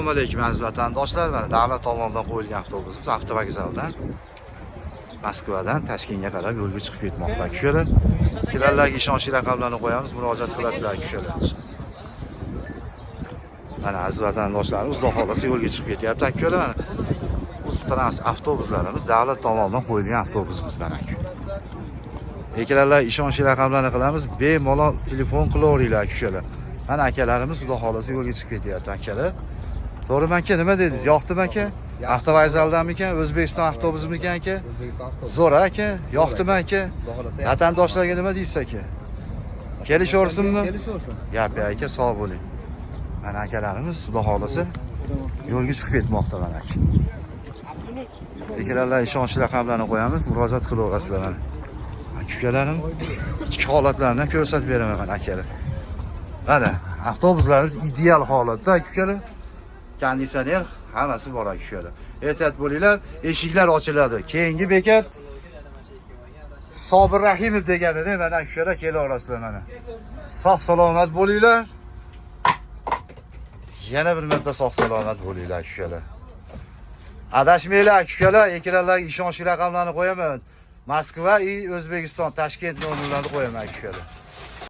Assalomu alaykum, aziz vatandoshlar. Mana davlat tomonidan qo'yilgan avtobusimiz avtovokzaldan, Moskvadan Toshkentga qarab yo'lga chiqib ketmoqda, akalar. Ekranlarga ishonchli raqamlarni qo'yamiz, murojaat qilasizlar, akalar. Mana, aziz vatandoshlarimiz, xudo xohlasa, yo'lga chiqib ketyapti, akalar. Mana Uztrans avtobuslarimiz, davlat tomonidan qo'yilgan avtobusimiz mana, aka. Ekranlar ishonchli raqamlarni qilamiz, bemalol telefon qilaveringlar, akalar. Mana akalarimiz, xudo xohlasa, yo'lga chiqib ketyapti, akalar. To'g'rimi, aka, nima dedingiz? Yoqdimi, aka? Avtovokzaldanmikan, O'zbekiston avtobusimikan, aka? O'zbekiston avtobusi. Zo'r, aka, yoqdimi, aka? Xudo xohlasa. Vatandoshlarga nima deysiz, aka? Kelishaversinmi? Kelishaversin. Gap yo'q, aka, sog' bo'ling. Mana akalarimiz, xudo xohlasa, yo'lga chiqib ketmoqda mana, aka. Ekranlar ishonchli raqamlarni qo'yamiz, murojaat qilaverasizlar mana. Aka, ukalarim, ichki holatlarini ko'rsatib beraman mana, akalar. Mana avtobuslarimiz ideal holatda, aka, ukalar. Konditsioner, hammasi bor, aka, ukalar. Ehtiyot bo'linglar, eshiklar ochiladi. Keyingi bekat Sobir Rahimov deganida mana, aka, ukalar, kelaverasizlar mana. Sog' salomat bo'linglar. Yana bir marta sog' salomat bo'linglar, aka, ukalar. Adashmanglar, aka, ukalar, ekranlarga ishonchli raqamlarni qo'yaman. Moskva и O'zbekiston, Toshkent nomerlarini qo'yaman, aka, ukalar.